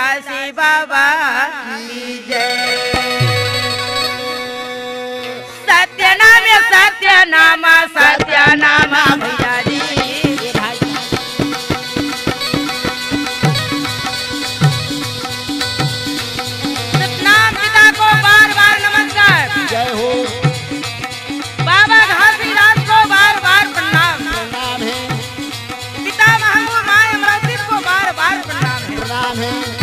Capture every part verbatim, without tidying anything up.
काशी बाबा की जय। सत्यनाम, सत्यनाम, सत्यनाम भैया जी। सतनाम पिता को बार बार नमस्कार। जय हो। बाबा घासीदास को बार बार प्रणाम। प्रणाम है। पितामह को माय अमरौती को बार बार प्रणाम है। प्रणाम है।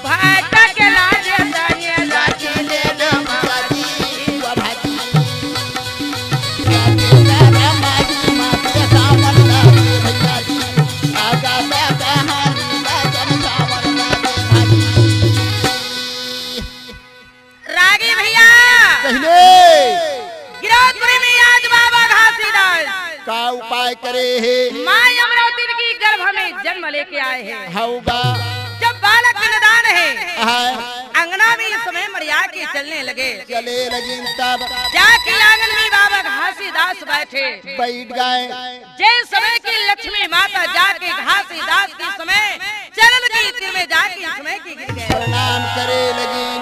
भक्त के लाज धन्य राखी ले लो माता जी, वो भाजी। रागी भैया। कहले। गिरौदपुरी में आज बाबा घासीदास का उपाय करे हे? माय अमरौती की गर्भ में जन्म लेके आए हैं। हऊ बा। जब बालक निदान है, हाँ। अंगना में इस समय मरिया के चलने लगे। चले लगिन तब। जाके आंगन में बाबा घासीदास बैठे। बैठ गए। जे समय की लक्ष्मी माता जाके घासीदास के समय चरण की तीर में जाके समय की गिर गए। प्रणाम करे लगिन।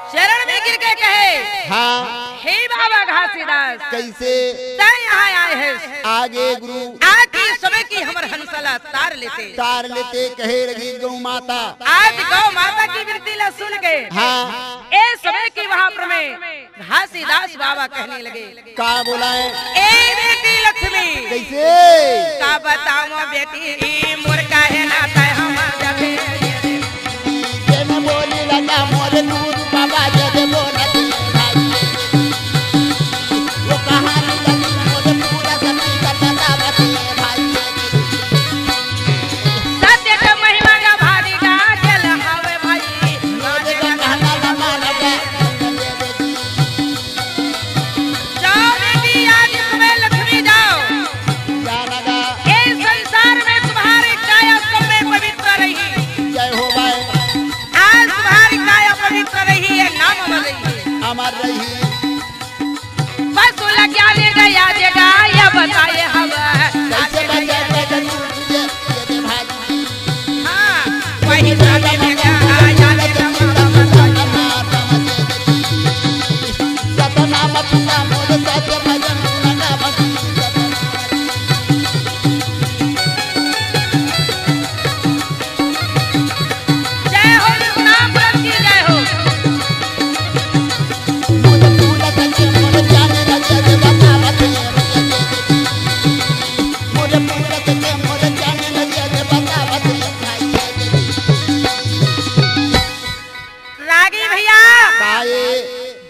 चरण में गिर के कहे, हाँ। हे बाबा घासीदास, कैसे? तै यहाँ आए है। आगे गुरु। आज के समय की हमर हंसला तार लेते। तार लेते कहे लगी गौ माता। आज गौ माता की विनती ला सुन के, हाँ। ए समय की वहाँ पर में घासीदास बाबा कहने लगे, का बोलाए? ए बेटी लक्ष्मी। कैसे? का बताओ बेटी, मोर काहे ना तय हम जबे। जेन बोली लगा मोर दूध बाबा जदे बोला भाई। वो कहानी लगी मोर पूरा सती का पता बता भाई। सत्य के महिमा का भारी गाजल हवे भाई। मोर का कहना ना मानबे। जाओ बेटी, आज सुबह लक्ष्मी जाओ। जाना गा। ए संसार में तुम्हारी काया सब में पवित्र रही। जय हो भाई। आज तुम्हारी काया पवित्र रही है, नाम अमर रही है। अमर रही। बस लग जाने गया जगह, या बताए हम। कैसे बजाए, कैसे तुझे, ये भाई। हाँ, वही साले में क्या आ जाने का बाबा बताइए। जय हो रघुनाथ की जय हो। रागी भैया, काये?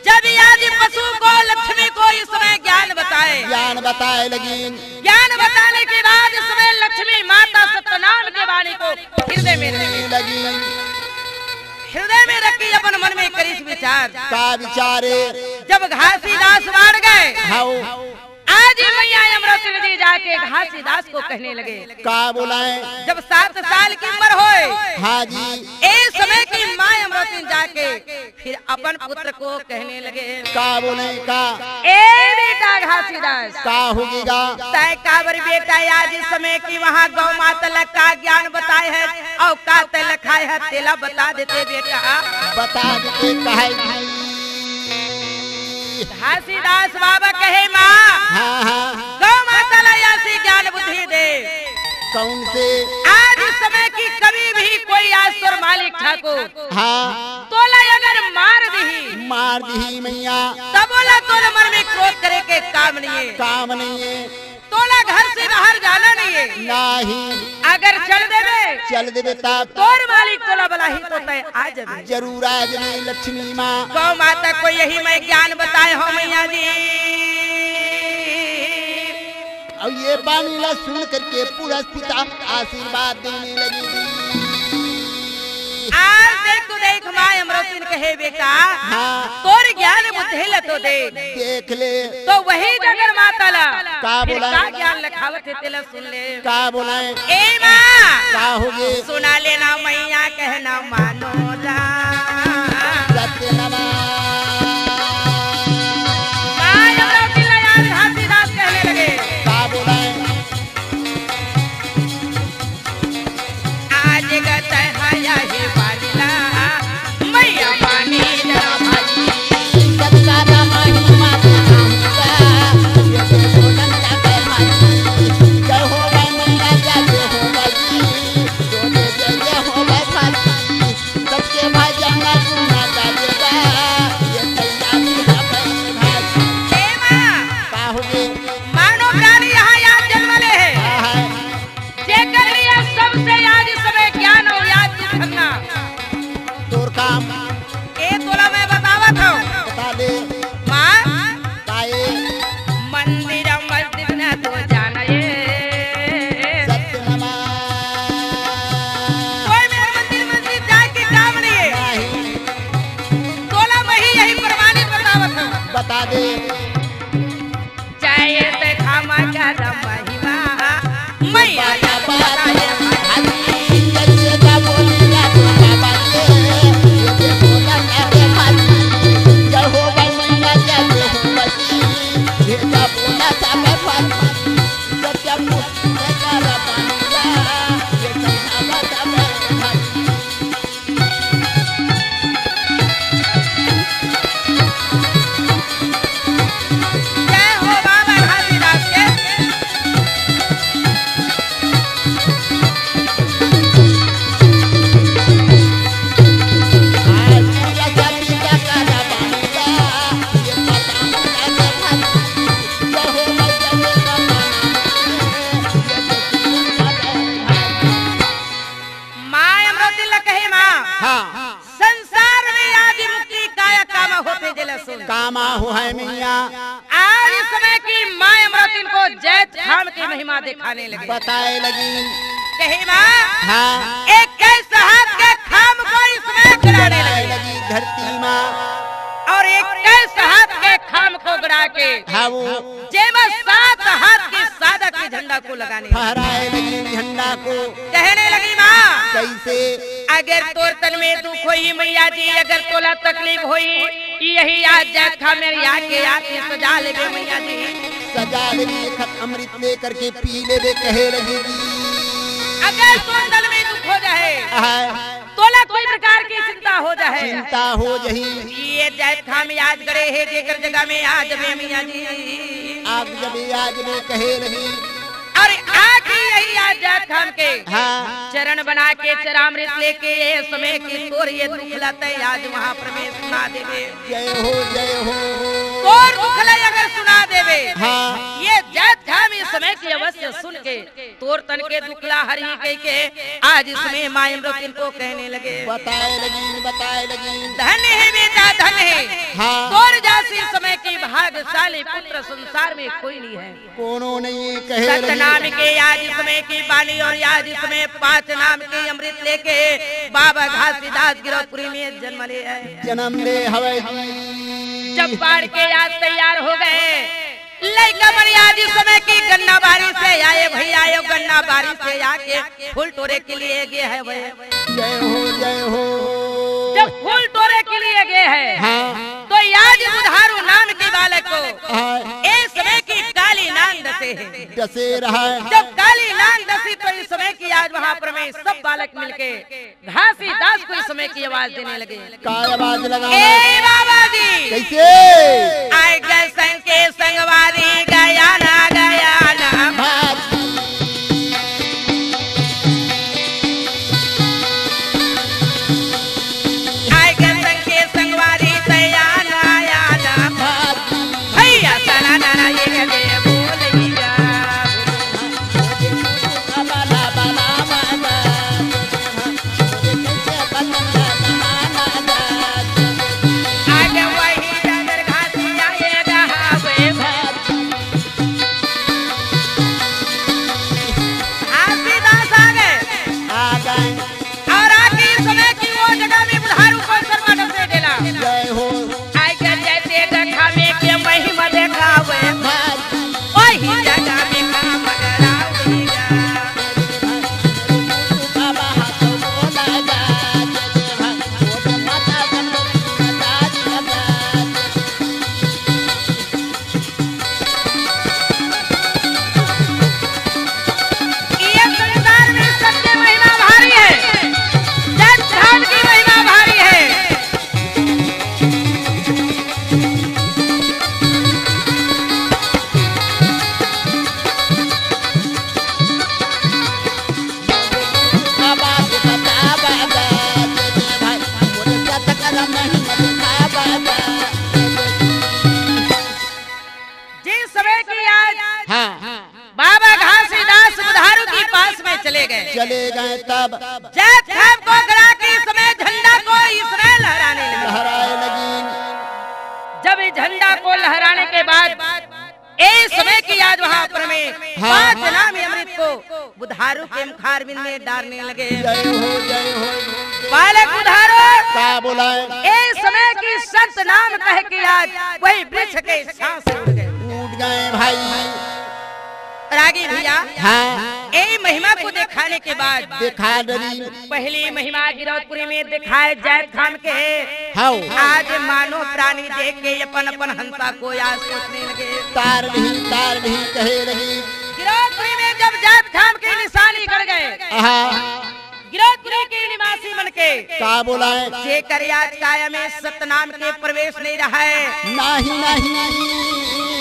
जब आज पशु को लक्ष्मी को इस समय ज्ञान बताए, ज्ञान बताए लगी। ज्ञान बताने के बाद इस समय लक्ष्मी माता सत्यनाम के वाणी को हृदय में रखी। लगी। हृदय में रखी अपन मन में करिस विचार। का विचारे? जब घासीदास बाढ़ गए, हाओ। आज ही मैया अमरौती नदी जाके घासीदास को कहने लगे। का बोलाए? जब सात साल की उम्र होए, हाँ जी। ए समय की माँ अमरौती जाके फिर अपन पुत्र को कहने लगे। का बोले का? ए बेटा घासीदास। का होगी गा? तय काबर बेटा आज इस समय की वहाँ गौ माता ला का ज्ञान बताए है और का तय लखाए है तेला बता देते बेटा। बता देते काहे? घासीदास बाबा कहे, माँ, हाँ, हाँ। गौ माता ला ऐसी ज्ञान बुद्धि दे। कौन से? आज इस समय की कभी भी कोई आज तोर मालिक ठाकुर, हाँ। तोला अगर मार दिही, मार दिही मैया। तब बोला तोर मन में क्रोध करे के काम नहीं है। काम नहीं है। तोला घर से बाहर जाना नहीं है। नहीं। अगर चल देबे, चल देबे तब तोर मालिक तोला बलाही तो तय आ जाबे। जरूर आ जाबे लक्ष्मी माँ। गौ माता को यही मैं ज्ञान बताए हो मैया जी। और ये बानी ला सुन करके पूरा पिता आशीर्वाद देने लगी। आज देख तू देख माँ अमरौती ने कहे बेटा, हाँ। तोर ज्ञान बुद्धि ला तो दे। देख ले। तो वही जगन माता ला का फिर बोला? का ज्ञान लखावत हे तेला सुन ले। का बोला? ए माँ, का होगे? सुना लेना मैया कहना मानो रा। सत्य नमः। माँ अमरौती ला याद घासीदास कहने लगे। का बोला? आज गत अमरावती ल कहे माँ। हाँ। संसार में आदि मुक्ति काया कामा होथे जेला सुन। कामा हो है मैया। आज समय की माँ अमरावती ल जैतखाम के महिमा दिखाने लगे। बताए लगी। कहे माँ। हाँ। इक्कीस हाथ के खाम को इसमें गड़ाने लगी। लगी धरती माँ। और इक्कीस हाथ के खाम को गड़ा के हाँ वो। जेमा सात हाथ के सादा के झंडा को लगाने लगी। फहराए लगी झंडा को। कहने लगी माँ। कैसे? अगर तोर तन में दुख होई मैया जी, अगर तोला तकलीफ होई, यही आज जैतखाम में आके आके सजा लेबे मैया जी। सजा लेबे, एक हाथ अमृत लेकर के पी लेबे, कहे लगी जी। अगर तोर तन में दुख हो जाए, हाँ। तोला कोई प्रकार की चिंता हो जाए। चिंता हो जही। ये जैतखाम आज गड़े हे, जेकर जगह में आज में मैया जी। आज जब आज में कहे लगी। और आके यही आज जैतखाम के हाँ। चरण बना के चरामृत लेके ये समय की तोर ये दुख ला तैं आज वहाँ पर में सुना देबे। जय हो, जय हो। तोर दुख ला अगर सुना देबे। हाँ। ये जैतखाम इस समय की अवश्य सुन के तोर तन के दुख ला हरही कहिके आज इसमें माँ अमरावती ल कहने लगे। बताए लगी, बताए लगी। धन हे बेटा, धन हे। हाँ। तोर जैसी समय की भाग्यशाली पुत्र संसार में कोई नहीं है। कोनो नहीं कहे लगी। सतनाम के आज इसमें की बाली और आज इसमें पाँच नाम के अमृत लेके बाबा घासीदास गिरौदपुरी में जन्म ले है। जन्म ले हवे जी। जब बाढ़ के आज तैयार हो गए, लइका मन आज इस समय की गन्ना बारी से आए भैया, यो गन्ना बारी से आके फूल टोरे के लिए गे हवे। जय हो, जय हो। जब फूल टोरे के लिए गे हे, हाँ। तो आज बुधारू नाम के बालक को हाँ। इस समय की काली नांग डसे हे। डसे रहा। जब काली नांग डसी तो इस समय की आज वहाँ पर में सब बालक मिलके घासीदास को इस समय की आवाज देने लगे। का आवाज लगा? ए बाबा जी। कैसे? आए गए संग के संगवारी गया ना, गया ना। भाग। आए गए संग के संगवारी तैयार ना, आया ना। भाग। भैया सना ना ना ये दे बोल गया। घासीदास आ गए। आ गए। और आके इस समय की वो जगह में बुधारू को शर्मा डसे डेला। जय हो। आए के जैसे देखा में के महिमा देखावे। वही जगह में काम करावेगा। ये संसार में सबके महिमा भारी है, जैतखाम की महिमा भारी है। जिस समय की आज हाँ। बाबा घासीदास बुधारू के पास में चले गए। चले गए तब जैतखाम को गड़ा के समय झंडा को इसमें लहराने लगे। लहराए लगी। जब इस झंडा को लहराने के बाद ए समय की आज वहाँ पर में हाँ। पाँच नाम अमृत को बुधारू के मुखारविंद में डारने लगे। जय हो, जय हो। बालक बुधारू का बोलाए? ए समय की सत नाम कह के आज वही वृक्ष के सांस उड़ गए। उड़ गए भाई। रागी भैया, हाँ। ए महिमा को दिखाने के बाद दिखा डरी। पहली महिमा गिरौदपुरी में दिखाए जैतखाम के। हाँ। आज मानो प्राणी देख के अपन अपन हंसा को आज सोचने लगे। तार नहीं, तार नहीं कहे लगी। गिरौदपुरी में जब जैतखाम के निशानी गड़ गए, हाँ। गिरौदपुरी के निवासी मन के का बोलाए? जेकर आज काया में सतनाम के प्रवेश नहीं रहा है। नहीं, नहीं।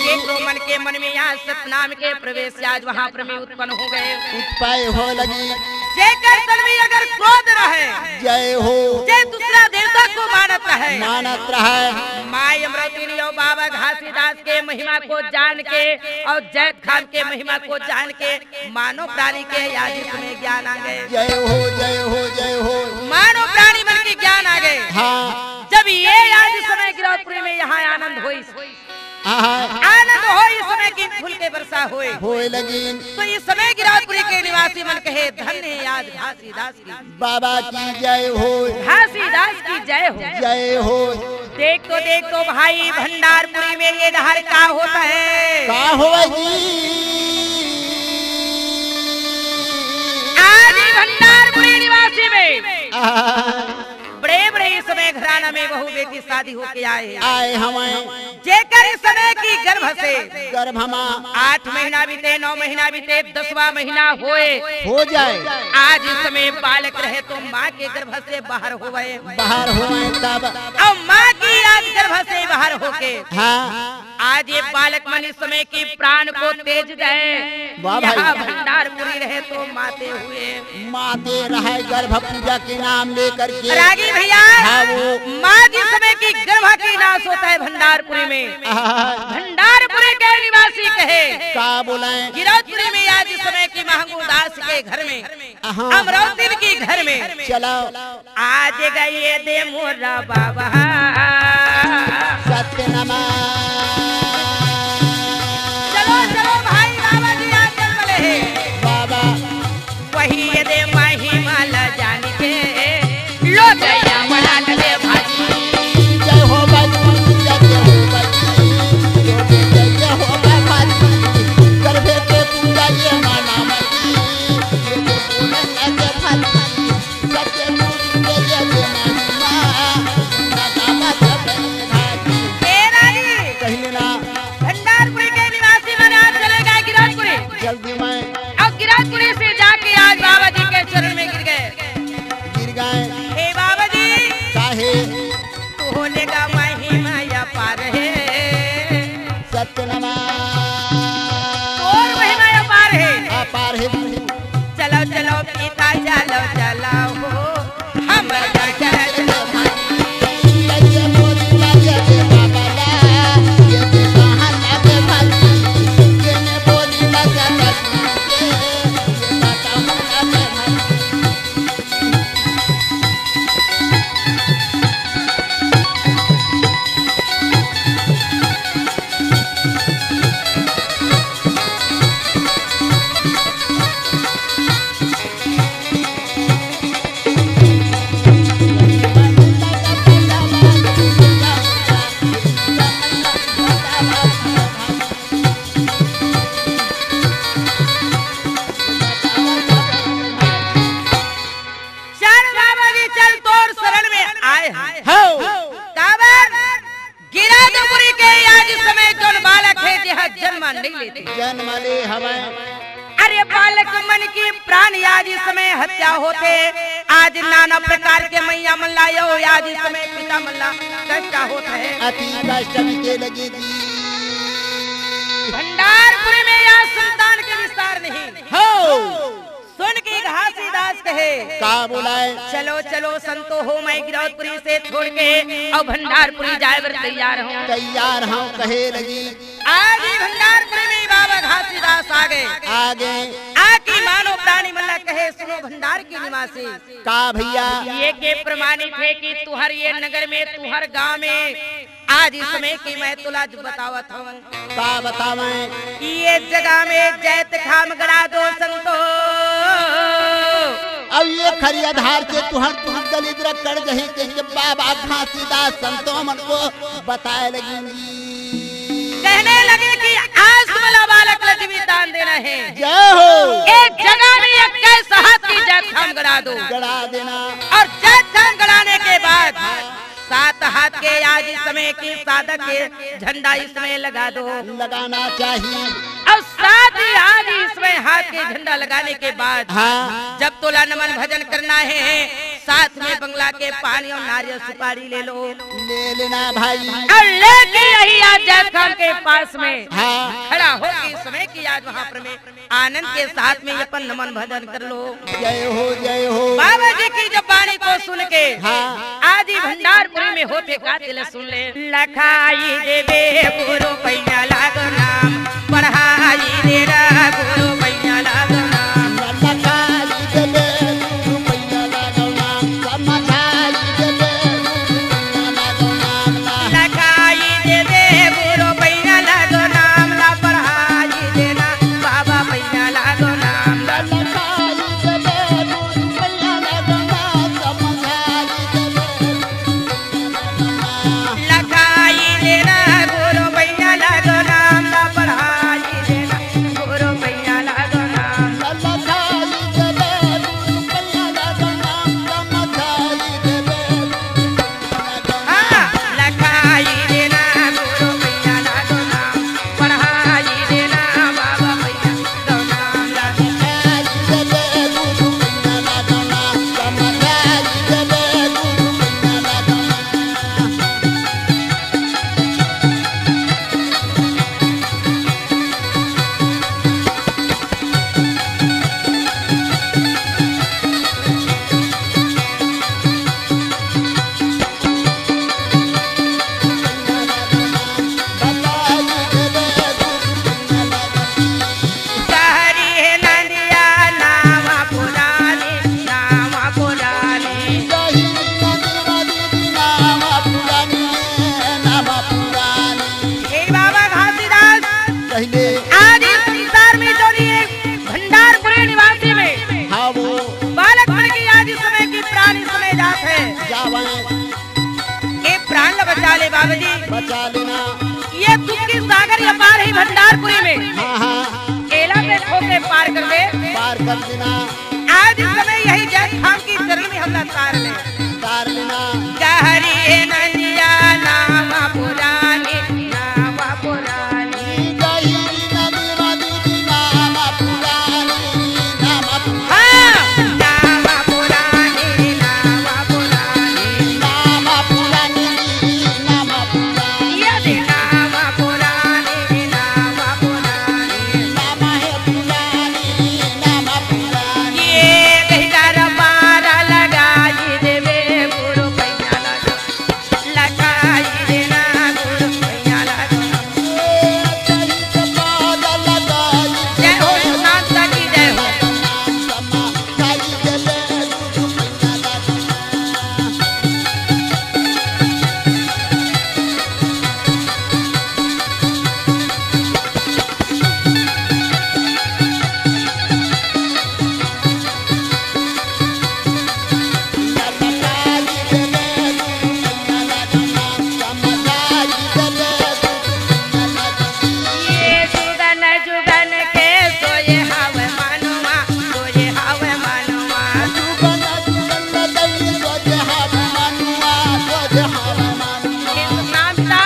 जेकरो मन के मन में आज सतनाम के प्रवेश आज वहाँ पर में उत्पन्न हो गए। उत्पय हो लगी। जेकर तन में अगर क्रोध रहे, जय हो। जे दूसरा देवता को मानत रहे, मानत रहे। माई अमरावती और बाबा घासीदास के महिमा को जान के और जैतखाम के महिमा को जान के मानव प्राणी के आज इसमें ज्ञान आ गए। जय हो, जय हो, जय हो। यहाँ आनंद होइस। आहा। आनंद होइस, समय की फूल के वर्षा होए। होए लगिन। तो इस समय गिरौदपुरी के निवासी मन कहे, "धन्य हे आज घासीदास की।" बाबा की जय हो। घासीदास की जय हो। जय हो। देख तो, देख तो भाई, भंडारपुरी में ये डहर का होत हे? का होए जी? आज ही भंडारपुरी निवासी में आहा। बड़े बड़े इस समय घराना में बहू बेटी शादी होके आए। आए हवंय। जेकर इस समय की गर्भ से गर्भ मा आठ महीना बीते, नौ महीना बीते, दसवाँ महीना होए। हो जाए। आज इस समय बालक रहे तो माँ के गर्भ से बाहर होए। बाहर होए तब। अउ माँ की आज गर्भ से बाहर होके हाँ। आज ये बालक मन इस समय की प्राण को तेज दे। वाह भाई। यहाँ भंडारपुरी रहे तो माते हुए। माते रहे गर्भ पूजा के नाम लेकर के। रागी भैया, हाँ, वो माँ जिस समय की गर्भ की नाश होता है भंडारपुरी में। आहा। भंडारपुरी के निवासी कहे। का बोलाएं? गिरौदपुरी में आज इस समय की महंगू दास के घर में, हाँ। अमरौती के घर में। चलो। आज गए दे मोरा बाबा। सत्य नमः। चलो, चलो भाई, बाबा जी आज जन्म ले हे। बाबा। वही ये दे महिमा ला जान के, लो दया मना ले भाई। जय हो बाबू, जय हो बाबू, जय हो बाबू। गर्भे के पूजा ये माना मती, ये तो पूजा के भाई। ए रानी, कहिले ना। भंडारपुरी के निवासी मन आज चले गए गिरौदपुरी। जल्दी में। अब गिरौदपुरी से जाके आज बाबा जी के चरण में गिर गए। गिर गए। हे बाबा जी। काहे? तू होने का महिमा अपार है। सत्य नमः। तोर महिमा अपार है। अपार है। चलो, चलो, पिता, चलो, चलो हो। हम चल बाबा जी, चल, तोर शरण में आए हैं। हो। काबर? गिरौदपुरी के आज समय जोन बालक हे, जेहा जन्म नहीं लेते। जन्म ले हवय। अरे बालक मन की प्राण आज इस समय हत्या होथे। आज नाना प्रकार के मैया मन ला यो, आज इस समय पिता मन ला कष्ट होत हे। अति कष्ट बीते लगे जी। भंडारपुरी में आज संतान के विस्तार नहीं। हो। सुन के घासीदास कहे, का बोलाए? चलो, चलो संतो हो, मैं गिरौदपुरी से छोड़ के अउ भंडारपुरी जाए बर तैयार हूँ। तैयार हूँ कहे लगी। आज ही भंडारपुरी में बाबा घासीदास आ गए। आ गए। आके मानो प्राणी मन ला कहे, सुनो भंडार के निवासी। का भैया? ये के प्रमाणित हे कि तुहर ये नगर में, तुहर गांव में आज इस समय की मैं तुला बतावत हूँ। का बतावंय? ये जगह में जैत खाम गड़ा दो संतो। अब ये खरिया धार के तुहर तुहर दलिद्र कर जही के, के बाबा घासीदास संतो मन को बताए लगी। कहने लगे कि आज तुमला बालक ला जीवित दान देना है। जय हो। एक जगह में इक्कीस हाथ की जैत खाम गड़ा दो। गड़ा देना। और जैत खाम गड़ाने के बाद सात हाथ के आज इस समय की साधक के झंडा इसमें लगा दो। लगाना चाहिए। और सात ही आज इसमें हाथ के झंडा लगाने के बाद हाँ। जब तोला नमन भजन करना है, साथ में बंगला के पानी और नारियल सुपारी ले लो। ले लेना भाई। और लेके यही आज जैत खाम के पास में हाँ। खड़ा होके इस समय की आज वहाँ पर में आनंद के साथ में अपन नमन भजन कर लो। जय हो, जय हो। बाबा जी की जब वाणी को सुन के हाँ। आज ही भंडारपुरी में होथे का तेला सुन ले। लखाई देबे गुरु पैया लागो नाम, पढ़ाई दे रा गुरु पैया लागो नाम। लखाई देबे गुरु पैया लागो नाम, समझाई देबे गुरु पैया लागो नाम। लखाई हे। जावै। ए प्राण ल बचा ले बाबा जी। बचा लेना। ये दुख के सागर ये पार हे भंडारपुरी में। हाँ, हाँ। एला देखो के पार कर दे। पार कर देना। आज इस समय यही जैतखाम की चरण में हमला तार ले। तार लेना। गहरी नदिया नाम पुरानी, नाम पुरानी। गहरी नदी नदी नाम पुरानी, नाम पुरानी। हाँ। नाम पुरानी, नाम पुरानी। नाम पुरानी, नाम पुरानी। ये दे नाम पुरानी, नाम पुरानी। नाम हे पुरानी, नाम पुरानी। ये कही कर पार लगाई देवे गुरु पैया लगा। लगाई देना गुरु पैया लगा। जय हो सुशांत दा की जय हो। ये जुगन जुगन के सोए हवे मनवा, सोए हवे मनवा। जुगन जुगन के सोए हवे मनवा, सोए हवे मनवा। हे सुशांत दा,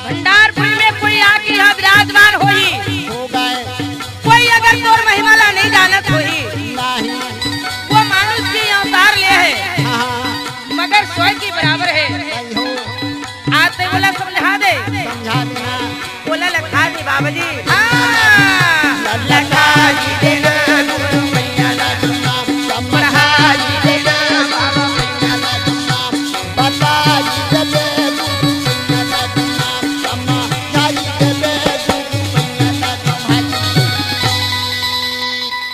भंडारपुरी में कोई आके यहाँ विराजमान होही, हो गए। कोई अगर तोर महिमा ला नहीं जानत होही, नहीं। वो मानुष के अवतार ले हे, हाँ, हाँ। मगर सोए के बराबर हे। नहीं हो। आज ते ओला समझा दे। समझा देना। ओला लखा दे बाबा जी। हाँ। लखा जी देना गुरु मैया ला, पढ़ा जी देना बाबा मैया ला, बता जी देना गुरु मैया ला, समझा जी देना गुरु मैया ला, समझा जी।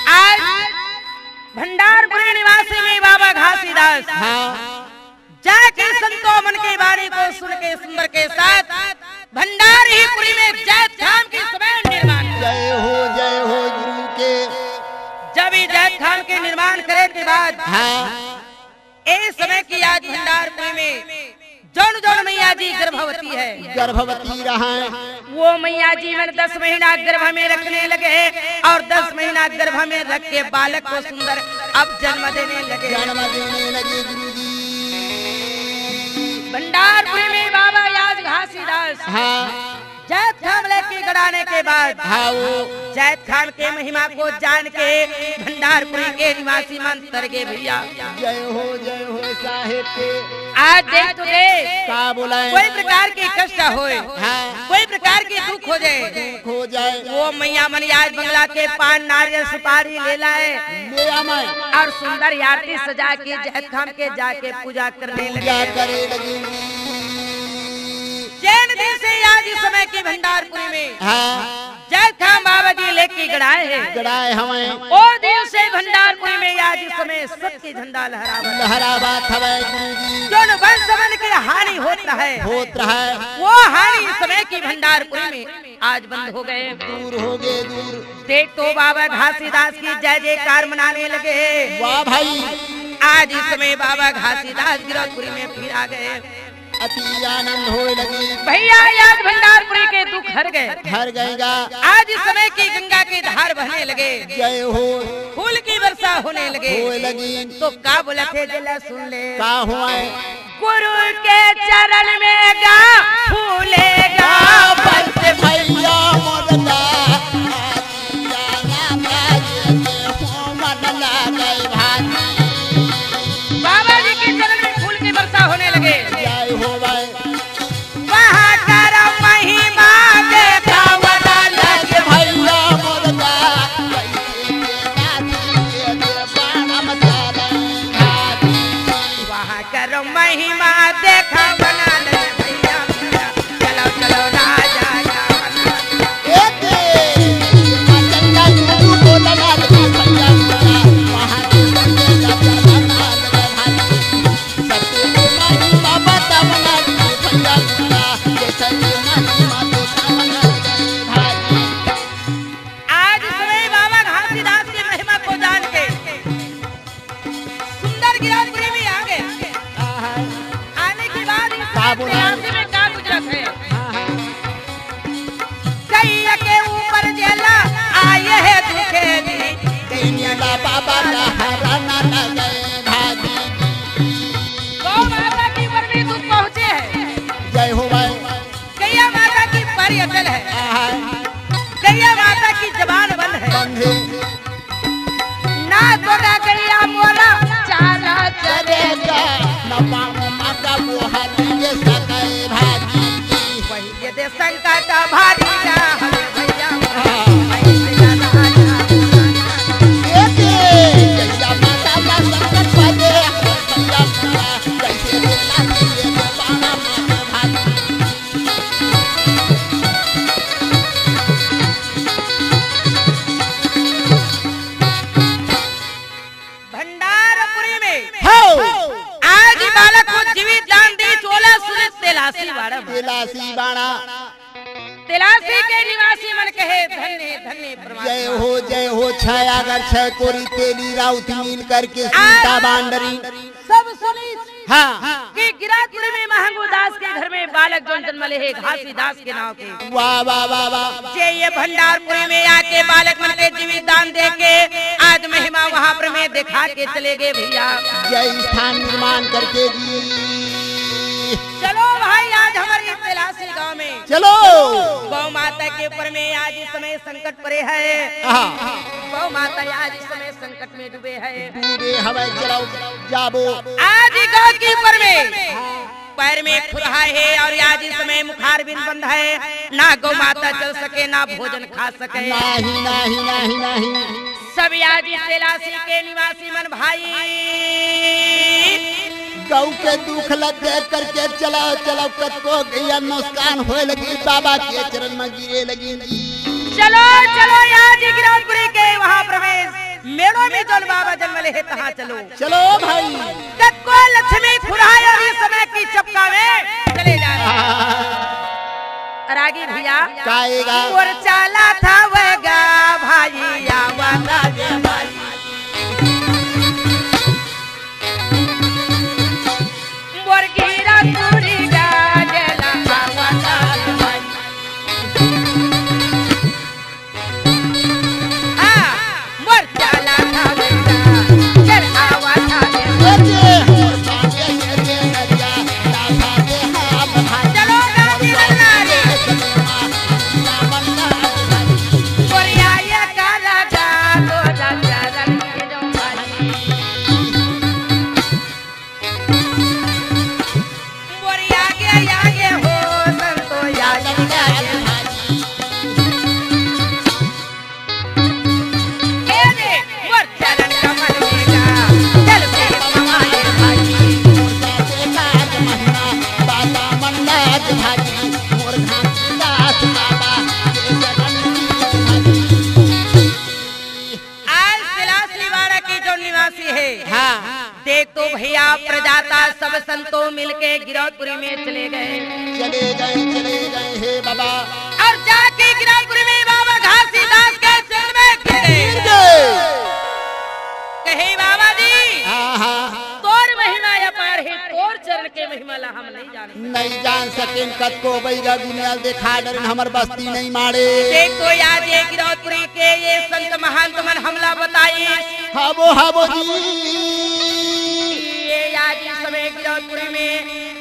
आज भंडारपुरी निवासी में बाबा घासीदास हाँ। जाके संतों मन की वाणी को सुन के सुंदर के साथ भंडारपुरी में जैतखाम की सभा निर्माण करे। जय हो, जय हो गुरु के। जब ये जैतखाम के निर्माण करे के बाद हाँ। ए समय की आज भंडारपुरी में जौन जौन मैया जी गर्भवती हे, गर्भवती रहय। वो मैया जी मन दस महीना गर्भ में रखने लगे और दस महीना गर्भ में रख के बालक को सुंदर अब जन्म देने लगे। जन्म देने लगे गुरुजी। भंडारपुरी में बाबा आज घासीदास हाँ। जैतखाम लेके गड़ाने के बाद हाँ, वो जैतखाम के महिमा को जान के भंडारपुरी के निवासी मन तर गे भैया। जय हो, जय हो साहेब के। आज देख तो दे, का बोला है? कोई प्रकार के कष्ट होए, हाँ। कोई प्रकार के दुख हो जाए, दुख हो जाए। वो मैया मन आज बंगला के पान, नारियल, सुपारी ले लाए ले आमय। और सुंदर आरती सजा के जैतखाम के जाके पूजा करने लगे। पूजा करे लगे। जैन दिन से आज इस समय की भंडारपुरी में हाँ। जैतखाम बाबा जी लेके गड़ाए हे। गड़ाए हवय। ओ दिन से भंडारपुरी में आज इस समय सत्य झंडा लहरावत हे। लहरावत हवय गुरुजी। जौन वंश मन के हानि होत रहय, होत रहय। वो हानि इस समय की भंडारपुरी में आज बंद हो गए। दूर हो गए, दूर। देख तो बाबा घासीदास की जय जयकार मनाने लगे। वाह भाई। आज इस समय बाबा घासीदास गिरौदपुरी में फिर आ गए। अति आनंद होए लगी। भैया, आज भंडारपुरी के दुख हर गए। हर गएगा। आज इस समय की गंगा की धार बहने लगे। जय हो। फूल की वर्षा होने लगे। होए लगी। तो का बोलथे, जरा सुन ले। का होए? गुरु के चरण में गा फूलेगा। बस भैया मोर गा। बाबा जी के चरण में फूल की वर्षा होने लगे। जय हो भाई। वहाँ कर महिमा देखावना लगे। भैया मोर गा। वहाँ कर महिमा देखावना लगे भैया मोर गा। चलो, चलो, राजा, राजा। ए दे, चंदा गुरु बोलना लगे भैया, महादेव के जपना लगे भाई। सबके माई बाबा तबना लगे भैया, जैसे कि माई माँ तो सामना लगे भाई। आज समय बाबा घासीदास की महिमा को जान के सुंदर गिरौदपुरी भी आ गए। अब तेलासी में का गुजरत हे? हाँ, हाँ। गैया के ऊपर जेला आए हे दुखेली। गैया ला बाबा ला हरा ना लगे भाजी। गौ माता की ऊपर भी दुख पहुँचे हे। जय हो भाई। गैया माता की पर अचल हे। हाँ, हाँ। गैया माता की जबान बंद हे। बंद हे। ना तो ना गैया मोरा चारा चरेगा, ना पाँव मांगा वो हाथ ये सके भाजी। वही ये दे संकट भारी ना हमें भैया। हाँ। ऐसे ज्यादा ना। ये दे, गैया माता का संकट भागे, भैया पूरा कैसे देना चाहिए, पाना मांगा भाजी। भंडारपुरी में हो। आज ही बालक को जीवित दान दी, चोला सुनित तेलासी बाड़ा में। तेलासी बाड़ा। तेलासी के निवासी मन कहे, "धन्य, धन्य परमात्मा।" जय हो, जय हो। छह अगर छह कोरी तेली राउत मिल करके आज सीता बांडरी। सब सुनी हाँ। कि गिरौदपुरी में महंगू दास के घर में बालक जोन जन्म ले हे घासीदास के नाव के। वाह, वाह, वाह, वाह। जे ये भंडारपुरी में आके बालक मन के जीवित दान दे के आज महिमा वहाँ पर में दिखा के चले गए भैया। जय स्थान निर्माण करके जी। चलो भाई, आज हमारी तेलासी गांव में चलो। गौ माता के ऊपर में आज इस समय संकट पड़े है। हाँ। गौ माता आज इस समय संकट में डूबे है। डूबे हवे, चलो जाबो। आज ही गौ के ऊपर में पैर में खुरहा है और आज इस समय मुखार बिन बंद है, ना गौ माता चल सके, ना भोजन खा सके। नहीं, नहीं, नहीं, नहीं। सब आज इस तेलासी के निवासी मन भाई गौ के दुख ला देख करके चलो, चलो, कतको गैया नुकसान होए लगी, बाबा के चरण में गिरे लगी। चलो, चलो, आज गिरौदपुरी के वहाँ प्रवेश मेड़ो में जोन बाबा जन्म ले हे, तहाँ चलो। चलो भाई। कतको लक्ष्मी खुराय और इस समय की चपका में चले जा रहे हैं। और आगे भैया। काएगा। मोर चाला था वेगा भाई, आवा था गे भाई। मोर गिरा तुरी गाजला, आवा था गे भाई। हाँ, मोर चाला था बेटा, चल आवा था बेटा। चलो गाँव की नगनारी। मोर आया का राजा, तो राजा रंग के जौन भाई। मोर आगे आगे हो संतो आगे आगे। ए रे, मोर चरण कमल में जा, चल के पवाए भाई। मोर जाते काज महिमा, बाबा मंदाज भाई, मोर घासीदास बाबा, के चरण की भाई। आज सिलासी वाड़ा की जो निवासी है, हाँ। देख तो भैया, प्रजाता सब संतो मिलके गिरौदपुरी में चले गए। चले गए, चले गए, हे बाबा। और जाके गिरौदपुरी में बाबा घासीदास के चरण में गिर गए। गिर गए। कहे, "बाबा जी, हाँ, हाँ। तोर महिमा अपार है, तोर चरण के महिमा ला हम नहीं जानते।" नहीं जान सकेन, कतको बइगा गुनियाल देखा डरेन, हमर बस्ती नहीं माड़े। देख तो आज ये गिरौदपुरी के ये संत महंत मन हमला बताई। हाबो, हाबो जी। ये आज इस समय गिरौदपुरी में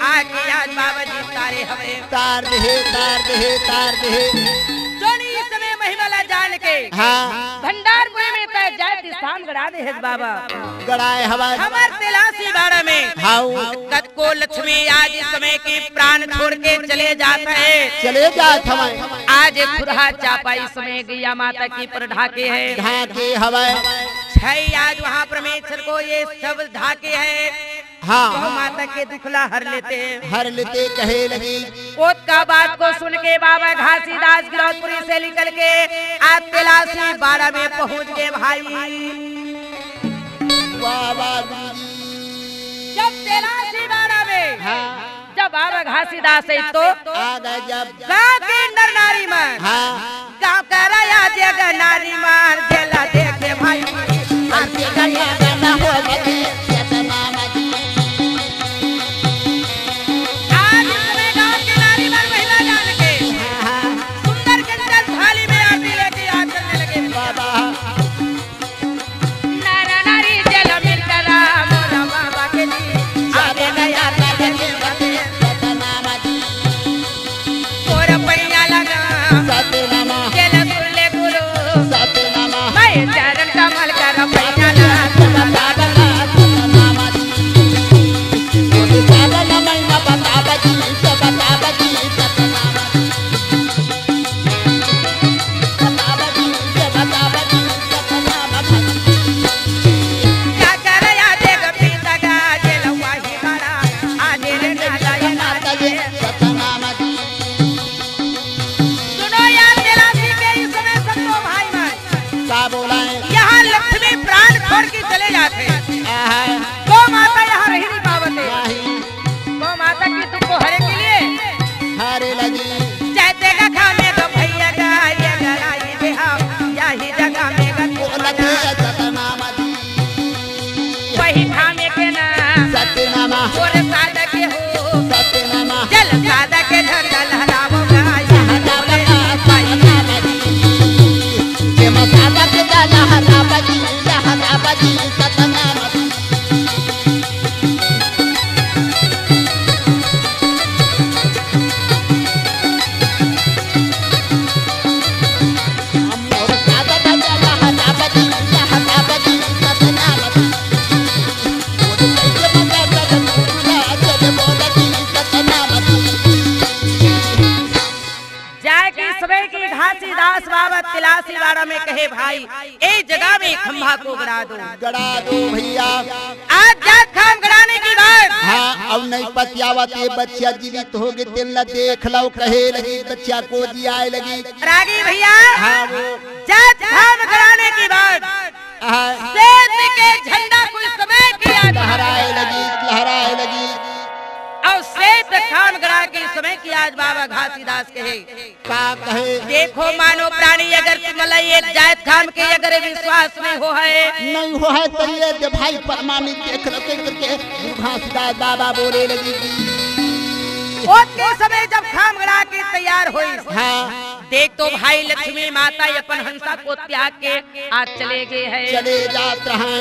आके आज बाबा जी तारे हवे। तार देहे, तार देहे, तार देहे। जोनी इस समय महिमा ला जान के हाँ। भंडारपुरी में तय जाए स्थान गड़ा दे हे बाबा। गड़ाए हवा। हमर तेलासी बाड़ा में हाउ। कतको लक्ष्मी आज इस समय की प्राण छोड़ के चले जात हे। चले जात हवय। आज खुरहा चापा इस समय गैया माता की पर ढाके हे। ढाके हवय। छई आज वहाँ परमेश्वर को ये सब ढाके हे। हाँ। गौ माता के दुख ला हर लेते। हर लेते कहे लगी। ओतका बात को सुन के बाबा घासीदास गिरौदपुरी से निकल के आज तेलासी बाड़ा में पहुँच गए भाई। वाह, वाह, गुरुजी। जब तेलासी बाड़ा में हाँ। जब बाबा घासीदास है तो आ गए जब गाँव के नर नारी मन हाँ। गाँव का राया जग नारी मन जेला देखे भाई। आरती गया गाना हो लगी, चेतना मती। आज सत्यनामा। मोर सादा के हो। सत्यनामा। जल सादा के झंडा लहरावो गाय। लहरावो गाय। सत्यनामा जी। जेमा सादा के झंडा लहरावो जी, लहरावो जी, सत्यनामा जी। जाए के समय के घासीदास बाबा तिलासी बाड़ा में कहे, भाई, ए जगह में खंभा को गड़ा दो। गड़ा दो भैया। आज जात खाम गड़ाने की बात। हाँ, अब नहीं पतियावत, ये बच्चा जीवित हो गए, तेन ला देख लो, कहे लगी, बच्चा को जियाए लगी। रागी भैया, हाँ, वो जात खाम गड़ाने की बात। हाँ। सेत के झंडा कोई समय की आज लहराए लगी, लहराए लगी। और सेत खाम गड़ा के समय की आज बाबा घासीदास कहे, का कहे? देखो मानो प्राणी, अगर तुमला ये जात खाम के अगर विश्वास नहीं हो है, नहीं हो है तो ये दे भाई प्रमाणित देख लो, के करके गुरु घासीदास बाबा बोले लगी जी। ओतके समय जब खाम गड़ा के तैयार होई, हाँ। देख तो भाई लक्ष्मी माता अपन हंसा को त्याग के आज चले गए हैं। चले जात रहे।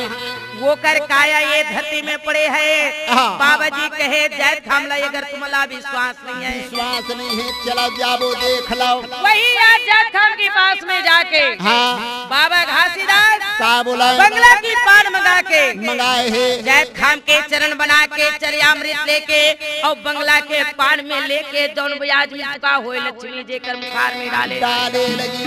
वो कर काया ये धरती में पड़े है। हाँ। बाबा जी कहे, जात खाम ला अगर तुमला विश्वास नहीं है। विश्वास नहीं है, चला जाबो देख लो। वही आज जात खाम के पास में जाके हाँ। बाबा घासीदास का बोला? बंगला की पान मंगा के मंगाए है। जात खाम के चरण बना के चरियामृत लेके और बंगला के पान में लेके जौन ब्याज में चुका होए लक्ष्मी जेकर मुखार में डाले। डाले लगी।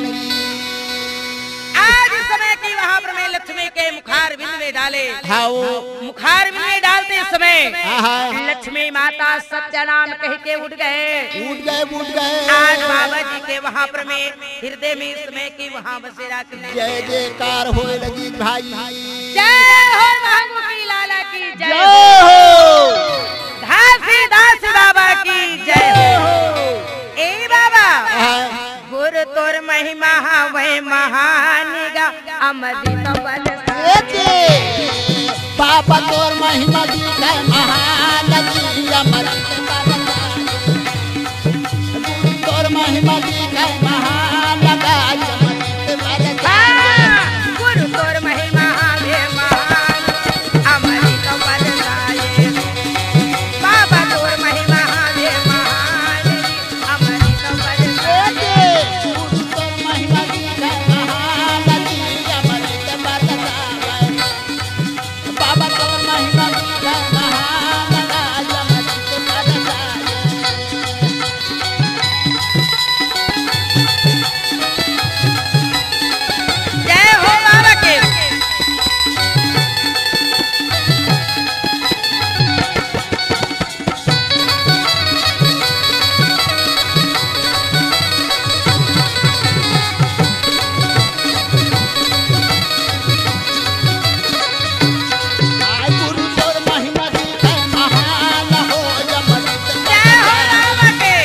आज समय की वहाँ पर में लक्ष्मी के मुखार बिंद में डाले। हाँ, वो मुखार बिंद में डालते समय हाँ, हाँ। लक्ष्मी माता सत्या नाम कह के उठ गए। उठ गए, उठ गए। आज बाबा जी के वहाँ पर में हृदय में समय की वहाँ बसेरा कर ले। जय जयकार होए लगी भाई। जय हो महामुखी लाला की जय जय हो। हो। घासीदास बाबा की जय हो। ए बाबा, हाँ। गुरु तोर महिमा हवय महान गा, अमृत बरसा। ए जी, बाबा तोर महिमा दिखय महान जी, अमृत बरसा। गुरु तोर महिमा दिखय महान गा, अमृत बरसा। हाँ, गुरु तोर महिमा हवय महान, अमृत बरसा। बाबा तोर महिमा हवय महान। जय हो बाबा के। जय हो बाबा के।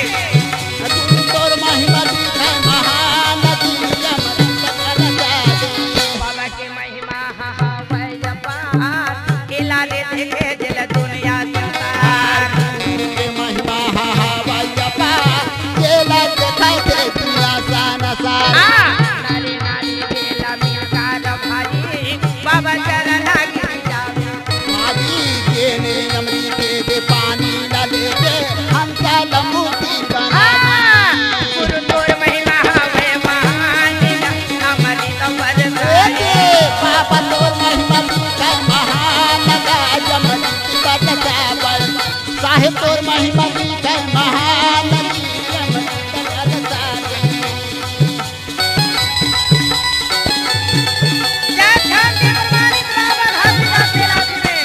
बाबा के महिमा हवय अपार, एला ले देखे जेला दुनिया संसार। गुरु के महिमा हवय अपार, एला देखे दुनिया संसार। हाँ। नारी नारी जेला मिलकार भारी, बाबा चरण गिर जावे। भारी जेने अमृत के पानी ला लेके, हंसा लंबू हाँ, गुरु तोर महिमा हवय महान, अमृत बरसाए। बाबा तोर महिमा दिखय महान, अमृत बरसाए। साहेब तोर महिमा दिखय महान, अमृत बरसाए। जय छाती प्रमाणित रावण हत्या के राज में।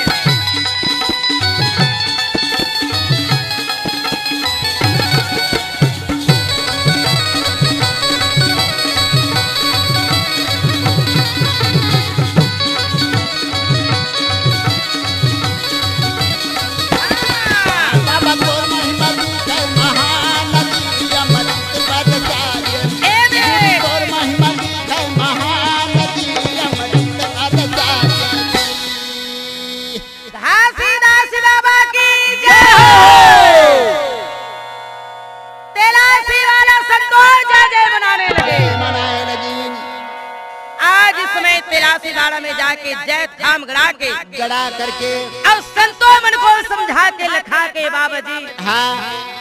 धाम गड़ा के, गड़ा करके, अउ संतो मन को समझा के, लखा के बाबा जी, हाँ।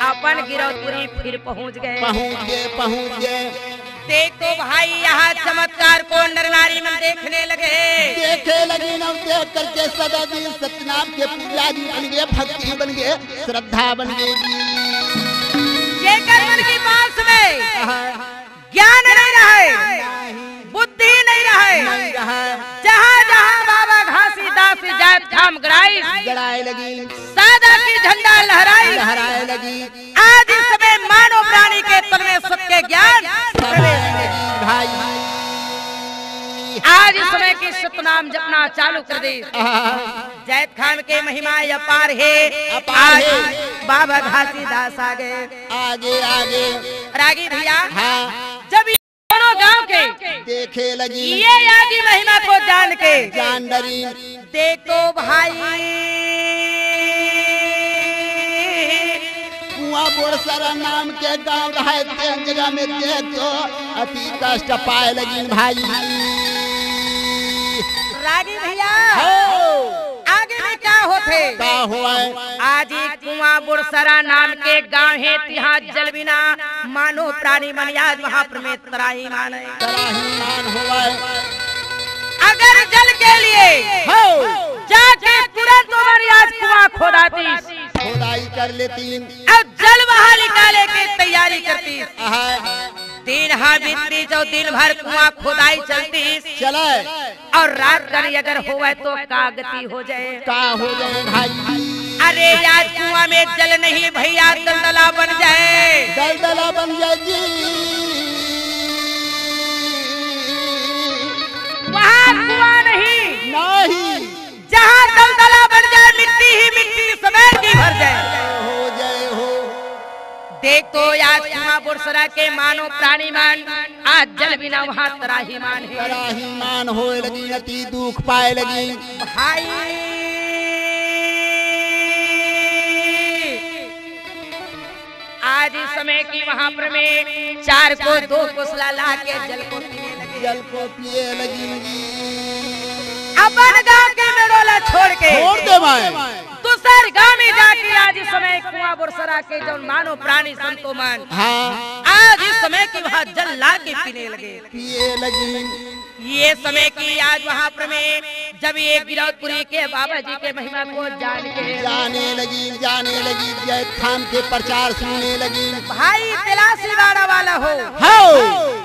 अपन गिरौदपुरी फिर पहुँच गए। पहुँच गए, पहुँच गए। देख तो भाई, यहाँ चमत्कार को नर नारी मन देखने लगे। देखे लगिन, देख करके सदा दिन सतनाम के पुजारी बन गए, भक्ति बन गए, श्रद्धा बन गए जी। जेकर मन के पास में हाँ। ज्ञान नहीं रहे, नहीं। बुद्धि नहीं रहे, नहीं रहे। जहाँ जहाँ बाबा घासीदास जात धाम गड़ाई, गड़ाए लगी। सादा की झंडा लहराई, लहराए लगी। आज इस समय मानव प्राणी के तन में सत्य ज्ञान समाए लगी भाई। आज इस समय की सतनाम जपना चालू कर दे। आहा। जैतखाम के महिमा अपार हे। अपार आज हे। बाबा घासीदास आगे। आगे, आगे। रागी भैया, हाँ। जब ये दोनों गांव के देखे लगी। ये आदि महिमा को जान के जान डरी। देख तो भाई, कुआं बोरसरा नाम के गांव रहे, तेन जगह में देख तो अति कष्ट पाए लगिन भाई। रागी भैया, हो। आगे में का होथे? का होय? आज एक कुआं बोरसरा नाम के गांव हे, तिहां जल बिना मानव प्राणी मन आज वहां पर में त्राहीमान हे। त्राहीमान होय। अगर जल के लिए हो। जाके तुरंत ओमन आज कुआं खोदातीस। खोदाई कर लेतीन। अउ जल वहां निकाले के तैयारी करतीस। आहा। दिन हा बीततीस अउ दिन भर कुआं खोदाई चलतीस। चले। अउ रात कन अगर होवय तो का गति हो जाए? का हो जाए भाई? अरे आज कुआं में जल नहीं भैया, दलदला बन जाए। दलदला बन जाए जी। वहाँ कुआं नहीं। नहीं। जहाँ दलदला बन जाए, मिट्टी ही मिट्टी समेट की भर जाए। हो जाए हो। देख तो आज कुआं बोरसरा के मानव प्राणी मन आज जल बिना वहाँ त्राहीमान हे। त्राहीमान होए लगी, अति दुख पाए लगी। भाई, आज इस समय की वहाँ पर में चार को दो कोसला ला के जल को पीने लगे। जल को पिए लगी। अपन गांव के मेड़ो ला छोड़ के छोड़ दे भाई। दूसर गांव में जाके आज इस समय कुआं बोरसरा के जौन मानव प्राणी संतो मन हाँ। आज इस समय की वहाँ जल ला के पीने लगे। पिए लगी। ये समय की आज वहाँ पर में जब ये गिरौदपुरी के बाबा जी के महिमा को जान के जाने लगी, जाने लगी, जैतखाम के प्रचार सुनने लगी। भाई तेलासी वाड़ा वाला हो, हो।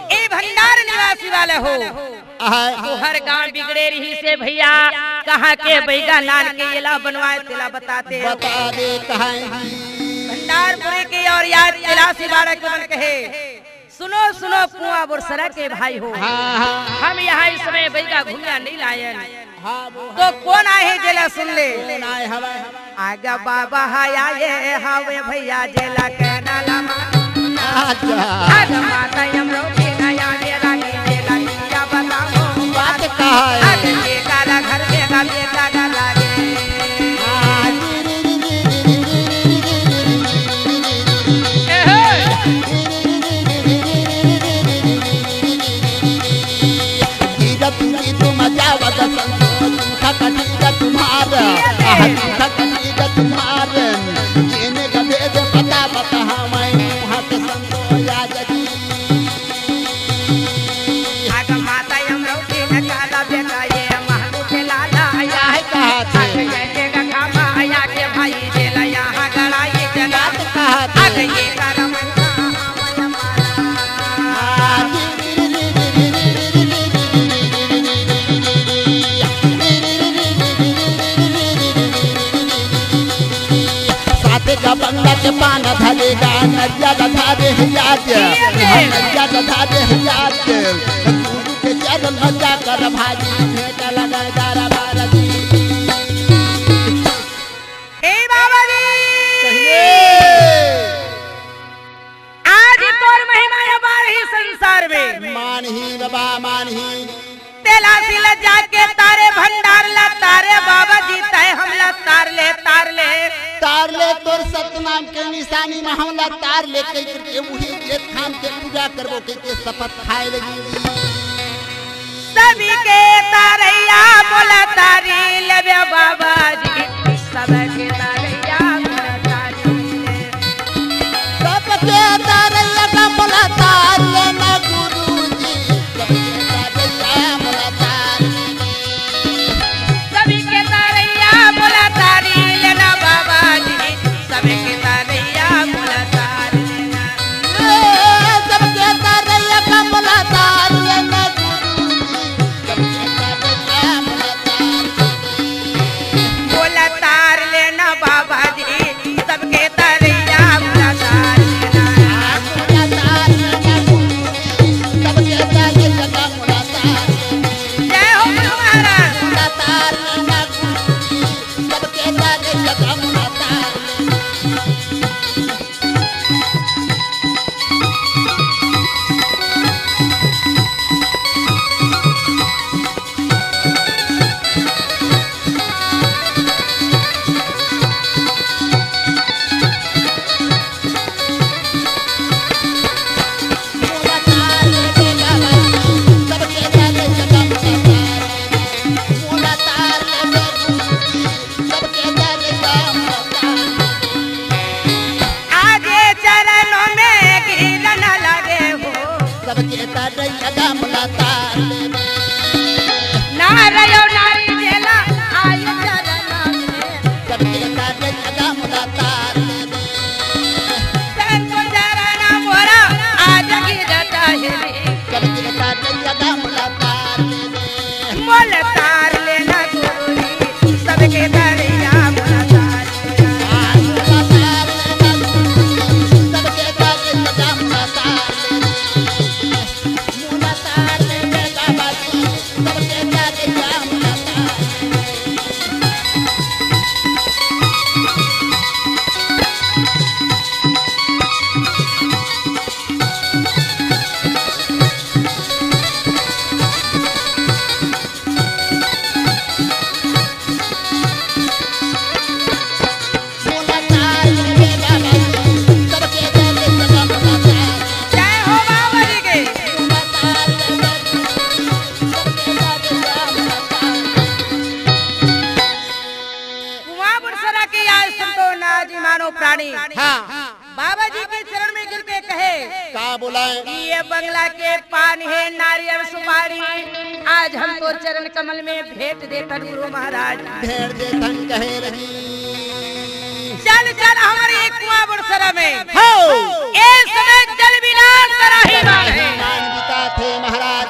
ए भंडार निवासी वाला हो, आहा। तोहर गांव बिगड़े रहिसे भैया, कहाँ के बैगा लान के एला बनवाए तेला बता दे। बता दे कहाँ की। भंडारपुरी की और याद तेलासी वाड़ा के मन कहे, सुनो सुनो कुआं बोरसरा के भाई हो, हाँ, हाँ। हम यहाँ इस समय बैगा घुमिया नहीं लायन। हाँ, वो तो कौन आए हे जेला सुन ले। कौन आए हवय? आगा बाबा हा आए हवे भैया जेला कहना ला मान। अच्छा। आगा माता यमरोधी ना आगे रानी जेला किया बताओ। बात कहा है? आगे ये काला घर में का बेटा ना लागे। हाँ। ए हे। गिरत गिरत मचावत संतोष, दुख कटीगत मार, आह, दुख कटीगत मार, जेने गभेद पता बता हमाय, मुहत संतोष याद की। आग माता यमरौती न काला बेटा, ये महलू के लाला, या है कहा थे? आग जैसे गखा माया के भाई, जेला यहाँ गड़ाई चला। बात कहा थे? आग ये करम साथे का बंगला के पान धरेगा, नरिया का धारे है याद, नरिया का धारे है याद। गुरु के चरण में जाकर भाजी भेंट लगा दारा बारा दी। ए बाबा जी। कहिए। आज ही तोर महिमा अपार ही संसार में। मान ही बाबा, मान ही। तेलासी ला जाके तारे भंडार ला तारे बाबा जी, तय हमला तार ले, तार ले। तार ले तोर सतनाम के निशानी में हमला तार ले, कह करके वही जैतखाम के पूजा करबो कह के शपथ खाए लगी। सभी के तरैया मोला तारी लेबे बाबा जी, सबके तरैया मोला तारी लेबे। सबके तरैया का मोला तारी लेना गुरुजी, सबके तरैया मोला तारी लेना। सभी के तरैया मोला तारी लेना बाबा जी, सभी के तरैया मोला तारी लेना। ए, सबके तरैया का मोला तारी लेना गुरुजी, सबके तरैया मोला तारी लेना। मोला तार लेना बाबा जी, सबके तरैया मोला तार लेना। मोला तार लेना गुरुजी, सबके तरैया मोला तार लेना। जय हो गुरु महाराज। मोला तार लेना गुरुजी, सबके तरैया मोला तार लेना। आज ये चरणों में गिरन लगे हो। सबके तरैया मोला तार लेबे। नारयो नारी जेला आयो चरणों में। सबके तरैया मोला तार लेबे। संत चरण मोरा आज गिरत हे रे। सबके तरैया मोला तार लेबे। मोला तार लेना गुरुजी, सबके तरैया मोला तार लेना। मोला तार लेना गुरुजी, सबके तरैया मोला तार लेना। मोला तार लेना बाबा जी, सबके तरैया मोला तार लेना। जय हो बाबा जी के। कुआं बुरसरा की आज सुन तो ना जी मानो प्राणी। हाँ। बाबा जी के चरण में गिर के कहे, का बोलाए? ये बंगला के पान हे नारियल सुपारी, आज हम तो चरण कमल में भेंट देथन गुरु महाराज। भेंट देथन कहे लगी। चल चल हमारे कुआं बुरसरा में। हो। ए समय जल बिना त्राहिमाम हे। त्राहिमाम बिता थे महाराज।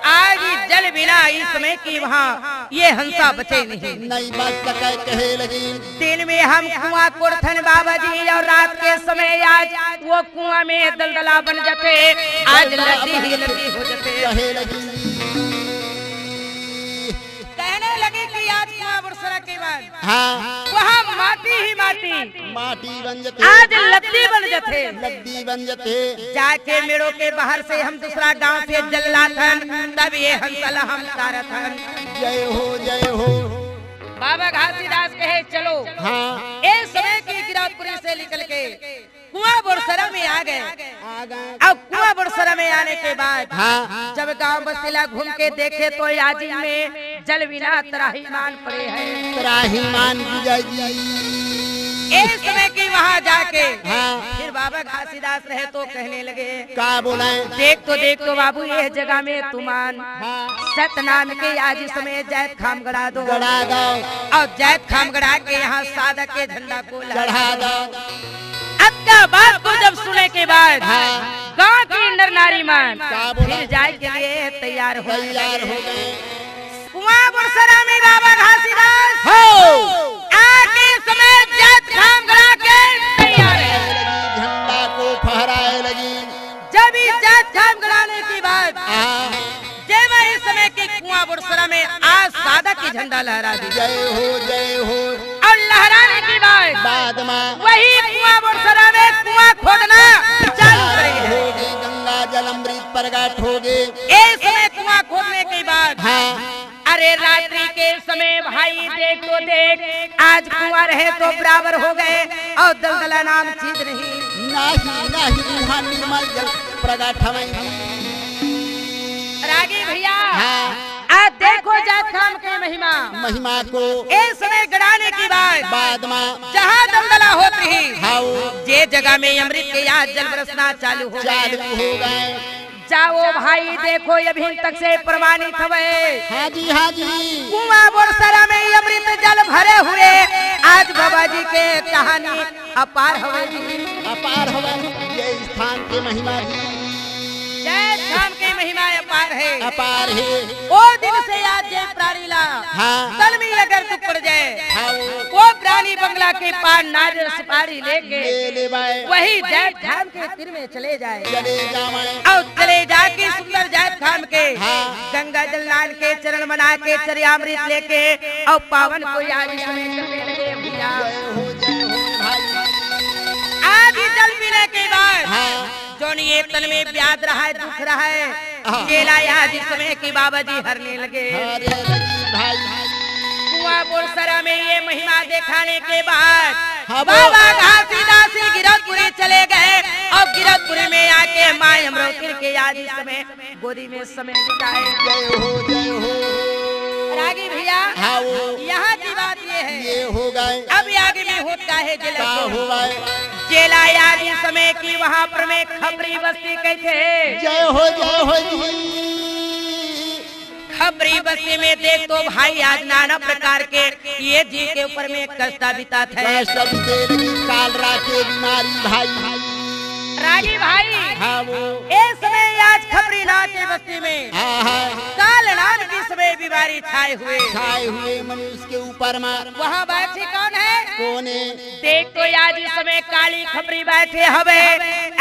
आज जल बिना इस समय की वहाँ ये हंसा बचे नहीं। नहीं बच सके कहे लगी। दिन में हम कुआं कोड़थन बाबा जी, और रात के समय आज वो कुआं में दलदला बन जाते, आज दलदला लद्दी बन ही जाते। लद्दी हो जाते। कहे लगी। कहने लगी कि आज कुआं बुरसरा के बाद हाँ। वहाँ माटी ही माटी। माटी बन जथे। आज लद्दी बन जथे। लद्दी बन जथे। जाके मेड़ो के बाहर से हम दूसरा गांव से जल लाथन, तब ये हंसल हम तारथन। जय हो, जय हो। बाबा घासीदास कहे, "चलो।" हाँ। ए समय की गिरौदपुरी से निकल के कुआं बोरसरा में आ गए। आ गए। अब कुआं बोरसरा में आने के बाद हाँ। जब गांव बस्ती ला घूम के देखे तो याजिन में जल बिना त्राहिमाम पड़े हैं। त्राहिमाम गुजर जी। इस समय की वहां जाके हाँ। फिर बाबा घासीदास रहे तो कहने लगे, का बोले? देख तो, देख तो बाबू, ये जगह में तुमान हाँ। सतनाम के आज इस समय जैत खाम गड़ा दो। गड़ा दो। और जैत खाम गड़ा के यहाँ साधक के झंडा को लहरा चढ़ा दो। दो। अतका बात को जब सुने के बाद हाँ। गांव की नर नारी मन का बोला? फिर जाए के लिए तैयार हो तैयार हो गए। कुआं बोरसरा में बाबा घासीदास हो। आके समेत जैत खाम गड़ा के तैयार है। झंडा को फहराए लगी। जब ये जैत खाम गड़ाने के बाद हाँ। जेमा इस समय के कुआं बोरसरा में आज साधक की झंडा लहरा दी। जय हो, जय हो। और लहराने के बाद बाद में वही कुआं बोरसरा में कुआं खोदना चालू करे हैं। होगी गंगा जल अमृत प्रगट होगी। इस समय कुआं खोदने के बाद हाँ। अरे रात्रि के समय भाई देख तो देख, आज कुआं रहे तो बराबर हो गए और दलदला नाम चीज नहीं। नहीं, नहीं, वहाँ निर्मल जल प्रगट हवै। आगे भैया, हाँ। आज देखो जात खाम के महिमा। महिमा को ए समय गड़ाने की बात। बाद मा जहाँ दलदला होत रही, हाँ। जे जगह में अमृत के आज जल बरसना चालू हो गए। चालू हो गए। जाओ भाई, देखो, ये अभी तक से प्रमाणित हवे। हाँ जी, हाँ जी। कुआं बोरसरा में अमृत जल भरे हुए आज बाबा जी के कहानी अपार हवे जी। अपार हवे, ये स्थान के महिमा जी। जय धाम के महिमा अपार है। अपार है। ओ दिन से आज जे प्राणी ला हाँ। तन में अगर दुख पड़ जाए, हाँ। वो प्राणी बंगला के पान नारियल सुपारी लेके ले, ले बाए। वही जय धाम के तीर में चले जाए। चले जावे। और चले जाके सुंदर जात खान के हाँ। गंगा जल लान के चरण बना के चरियामृत लेके और पावन को याद इसमें करने लगे भैया। जय हो, जय हो भाई। आज ही जल पीने के बाद हाँ। जोन ये तन में व्याध रहा है, दुख रहा है, हाँ। चेला आज इस समय की बाबा जी हरने लगे। हरे लगी भाई। कुआं बोरसरा में ये महिमा दिखाने के बाद हाँ, वो बाबा घासीदास जी गिरौदपुरी चले गए और गिरौदपुरी में आके माँ अमरौतिर के आज इस समय गोदी में समय बिताए। जय हो, जय हो। रागी भैया, हाँ, वो यहाँ की बात ये है। ये हो गए। अब आगे में होता है जेला का को। हो गए। जेला याद इस समय की वहाँ पर में खपरी बस्ती कहते हैं। जय हो, जय हो जी। खपरी बस्ती में देख तो भाई आज नाना प्रकार के ये जी के ऊपर में कष्ट बितात है। कष्ट बीते लगी, काल राखे बीमारी भाई। रागी भाई, हाँ, वो। ए समय आज खपरी नाथ के बस्ती में हाँ, हाँ। काल नाम की समय बीमारी छाए हुए। छाए हुए मनुष्य के ऊपर में। वहाँ बैठे कौन है? कौन है? देख तो आज इस समय काली खपरी बैठे हवे।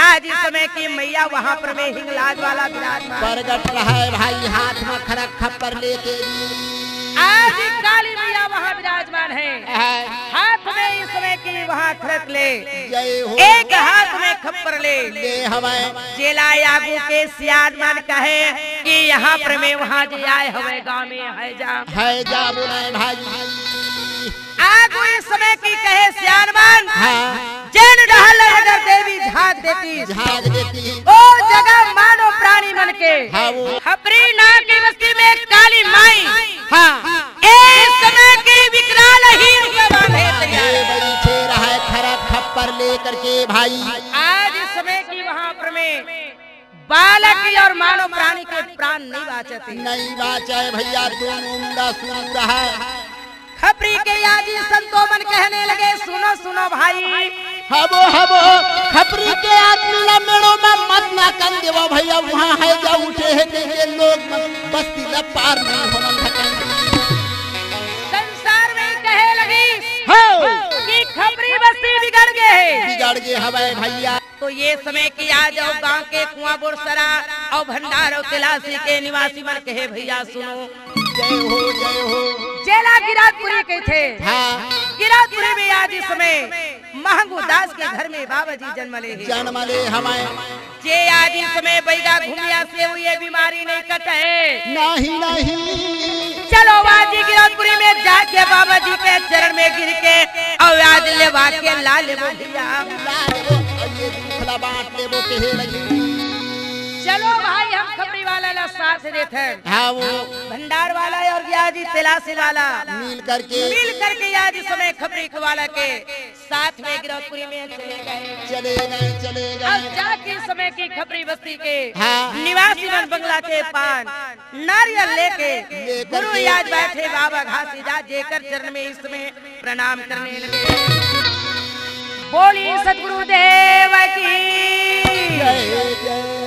आज इस समय की मैया वहाँ पर में हिंगलाज वाला विराजमान। प्रगट रहा है भाई, हाथ में खरक खप्पर लेके। आज काली मैया वहाँ विराजमान है। है। हाथ में इस समय की वहाँ खरक ले। जय हो। एक हाथ में खप्पर ले। ले हवे। चेला आगू के सियान मन कहे कि यहाँ पर में वहाँ जे आए हवे गाँव में है जा। है जा बोले भाई। आगू इस समय की कहे सियान मन। हाँ। जेन डहल अगर देवी झांक देती। झांक देती। ओ जगह मानो प्राणी मन के। हाँ, वो। खपरी नाम की बस्ती में काली माई। हाँ। ए समय के विकराल ही रूप बांधे तैयार। ये बड़ी छे रहा है खरा खप्पर लेकर के भाई। आज इस समय की वहाँ पर में बालक की और मानव प्राणी के प्राण नहीं बाचते। नहीं बाचे भैया, दोनों मुंडा सुरू रहा। खपरी के याजी संतो मन कहने लगे, सुनो, सुनो भाई। हबो, हबो, खपरी के आदमी ला मेड़ो में मत ना कन देवा भैया, वहाँ है जा उठे है के, के लोग बस्ती ला पार नहीं होना थकन। संसार में कहे लगी हाँ। कि खपरी बस्ती बिगड़ गए है। बिगड़ गए हवे भैया। तो ये समय की आ जाओ गांव के कुआं बोरसरा और भंडार और तिलासी के निवासी मन कहे, भैया सुनो। जय हो, जय हो। जेला गिरौदपुरी के थे। हाँ। गिरौदपुरी में आज इस समय महंगू दास के घर में बाबा जी जन्म ले हैं। जन्म ले हमें। जे आज इस समय बैगा घूमिया से हुए बीमारी नहीं कटे। नहीं, नहीं। चलो आज गिरौदपुरी में जाके बाबा जी के चरण में गिर के और आज लेवा के ला लेबो भैया। ला लेबो, और ये दुखला बांट लेबो कहे लगी। चलो भाई, हम खपरी वाला ला साथ देते हैं। हाँ, वो भंडार वाला और ब्याजी तिलासी वाला मिल करके। मिल करके आज इस समय खपरी वाला के साथ में गिरौदपुरी में चले गए। चले गए, चले गए। अब जाके इस समय की खपरी बस्ती के हाँ। निवासी मन बंगला के पान नारियल लेके लेकर गुरु के याद बैठे बाबा घासीदास जेकर चरण में इस समय प्रणाम करने लगे। बोली सतगुरुदेव की। जय, जय।